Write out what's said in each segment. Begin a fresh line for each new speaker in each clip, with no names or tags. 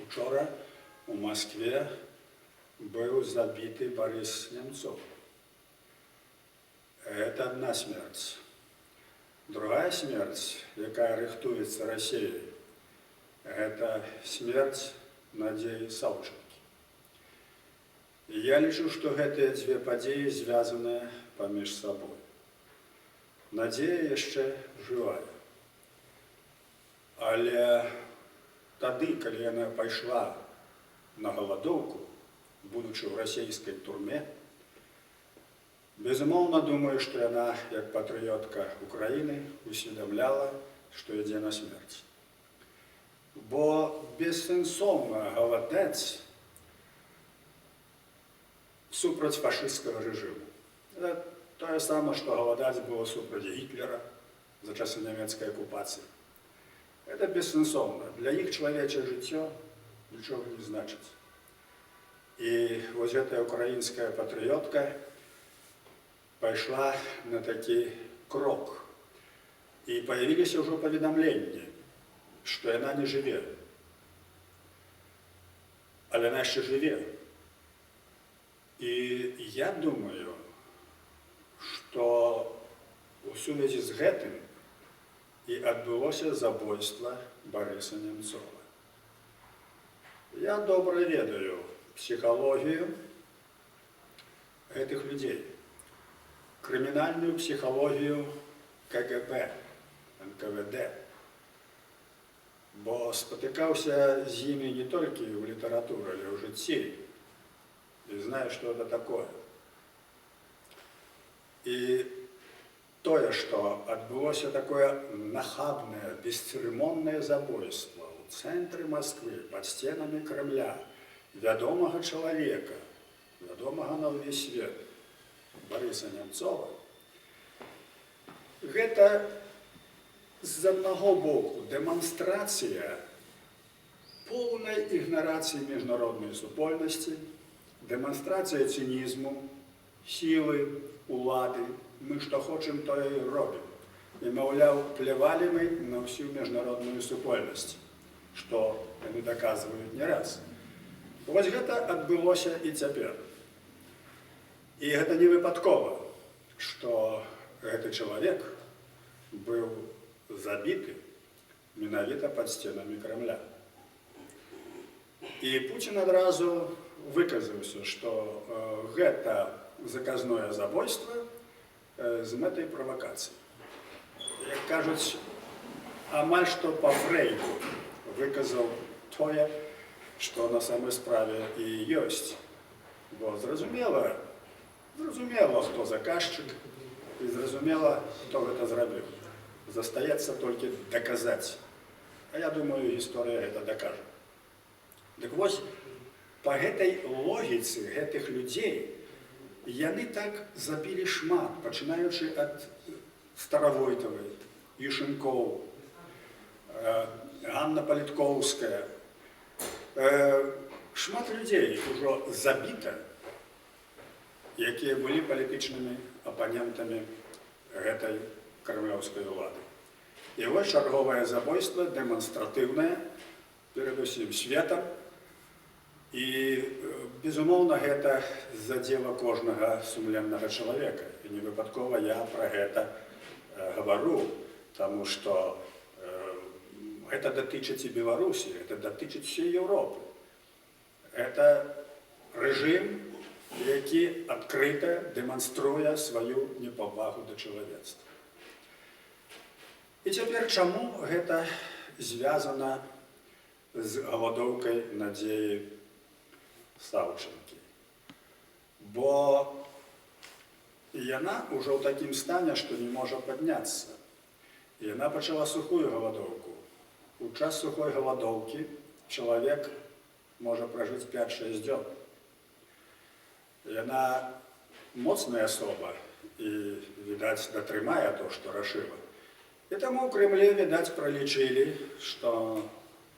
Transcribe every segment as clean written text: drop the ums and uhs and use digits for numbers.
Учора у Маскве быў забіты Барыс Нямцоў. Это одна смерць. Другая смерць, якая рыхтуецца Расіяй, гэта смерць Надзеі Саўчанкі. І я лічу, што гэтыя дзве падзеі звязаныя паміж сабой. Надзея яшчэ жывая. Але тады, калі яна пайшла на галадоўку, будучы ў расійскай турме, безумоўна, думаю, што яна, як патрыётка Украіны, усведамляла, што ідзе на смерць. Бо бессэнсоўна галадаць супраць фашысцкага рэжыму. Это тое самае, што галадаць было супраць Гітлера за часы нямецкай акупацыі. Это бессэнсоўна. Для іх чалавечае жыццё нічога не значыць. І вось гэтая украінская патрыётка пайшла на такі крок. І паявіліся ўжо паведамленні, што яна не жыве. Але яна яшчэ жыве. І я думаю, што у сувязі з гэтым і адбылося забойства Барыса Нямцова. Я добра ведаю псіхалогію гэтых людзей, крымінальную псіхалогію КГБ, НКВД, бо спатыкаўся з імі не толькі ў літаратуры, але ў жыцці і знаю, што это такое. І тое, што адбылося такое нахабнае, бесцырымоннае забойства ў цэнтры Масквы, пад сценамі Крамля, вядомага чалавека, вядомага на ўвесь свет, Барыса Нямцова, гэта з аднаго боку дэманстрацыя поўнай ігнарацыі міжнароднай супольнасці, дэманстрацыя цынізму, сілы, улады. Мы што хочам, тое і робім. І, маўляў, плявалі мы на ўсю міжнародную супольнасць, што яны даказваюць не раз. Вось гэта адбылося і цяпер. І гэта не выпадкова, што гэты чалавек быў забіты менавіта пад сценамі Крамля. І Пуцін адразу выказаўся, што гэта заказное забойства з мэтай правакацыі. Як кажуць, амаль што па Фрэйду выказаў тое, што на самой справе і ёсць. Бо зразумела, хто заказчык, і зразумела, хто гэта зрабіў. Застаецца толькі даказаць. А я думаю, гісторыя гэта дакажа. Дык вось, па гэтай логіцы гэтых людзей яны так забілі шмат, пачынаючы ад Старавойтавай, Юшанкоў, Ганна Паліткоўская. Шмат людзей ужо забіта, якія былі палітычнымі апанентамі гэтай крамлёўскай улады. І вось чарговае забойства, дэманстратыўнае перад усім светам. І, безумоўна, гэта задзела кожнага сумленнага чалавека. І не выпадкова я пра гэта гавару, таму што гэта датычыць і Беларусі, гэта датычыць усёй Еўропы. Это рэжым, які адкрыта дэманструе сваю непавагу да чалавецтва. І цяпер, чаму гэта звязана з галадоўкай Надзеі Саўчанкі? Бо яна ўжо ў такім стане, што не можа падняцца. І яна пачала сухую галадоўку. У час сухой галадоўкі чалавек можа пражыць 5-6 дзён. Яна моцная асоба і, відаць, датрымае то, што рашыла. І таму ў Крамлі, відаць, пралічылі, што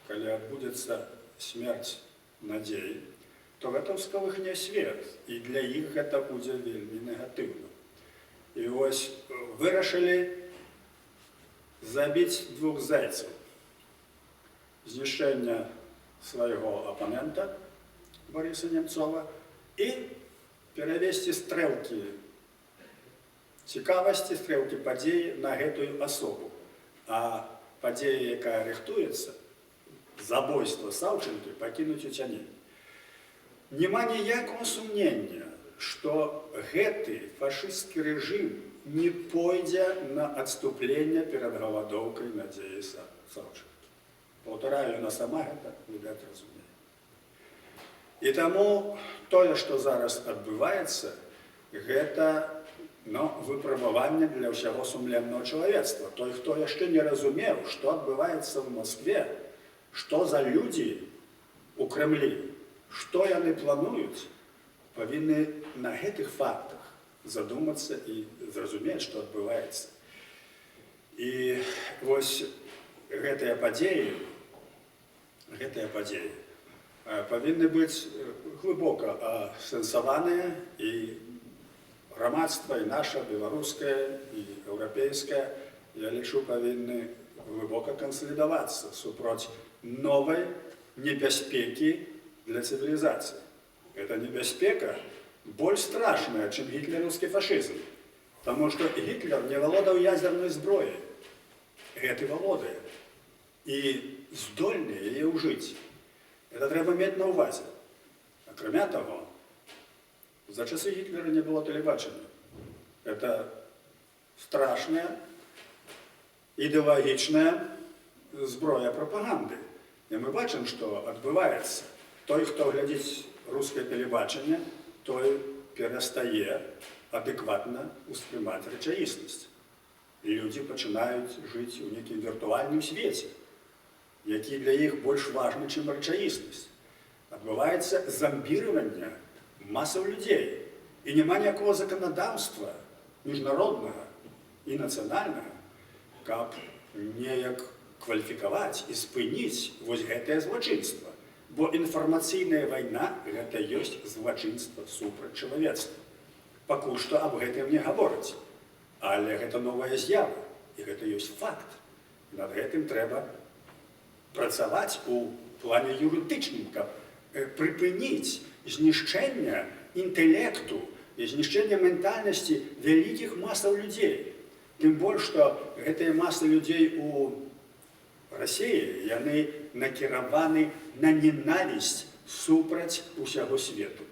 калі адбудзецца смерць Надзеі, то гэта ўскалыхне свет, і для іх гэта будзе вельмі негатыўна. І вось вырашылі забіць двух зайцаў. Знішчэнне свайго апанента Барыса Нямцова і перавесці стрэлкі цікавасці, стрэлкі падзеі на гэтую асобу. А падзея, якая рыхтуецца, забойства Саўчанкі, пакінуць у цяні. Няма ніякага сумнення, што гэты фашысцкі рэжым не пойдзе на адступленне перад галадоўкай Надзеі Саўчанкі. Паўтараю, яна сама гэта, відаць, разумее. І таму тое, што зараз адбываецца, гэта, ну, выпрабаванне для ўсяго сумленнага чалавецтва. Той, хто яшчэ не разумеў, што адбываецца ў Маскве, што за людзі у Крамлі, што яны плануюць, павінны на гэтых фактах задумацца і зразумець, што адбываецца. І вось гэтыя падзеі павінны быць глыбока асэнсаваныя, і грамадства, і наша беларускае, і еўрапейскае, я лічу, павінны глыбока кансалідавацца супроць новай небяспекі для цывілізацыі. Гэта небяспека больш страшная, чым гітлераўскі фашызм. Таму што Гітлер не валодаў ядзернай зброяй. Гэты валодае. І здольны яе ўжыць. Гэта трэба мець на ўвазе. Акрамя таго, за часы Гітлера не было тэлебачання. Гэта страшная ідэалагічная зброя прапаганды. І мы бачым, што адбываецца. Той, хто глядзіць рускае тэлебачанне, той перастае адэкватна ўспрымаць рэчаіснасць. Людзі пачынаюць жыць у нейкім віртуальным свеце, які для іх больш важны, чым рэчаіснасць. Адбываецца замбіраванне масаў людзей. І няма ніякого заканадаўства міжнароднага і нацыянальнага, каб неяк кваліфікаваць і спыніць вось гэтае злачынства. Бо інфармацыйная вайна — гэта ёсць злачынства супраць чалавецтва. Пакуль што аб гэтым не гавораць. Але гэта новая з'ява, і гэта ёсць факт. Над гэтым трэба працаваць у плане юрыдычным, каб прыпыніць знішчэнне інтэлекту і знішчэнне ментальнасці вялікіх масаў людзей. Тым больш, што гэтыя масы людзей у Расіі, яны накіраваны на ненавісць супраць усяго свету.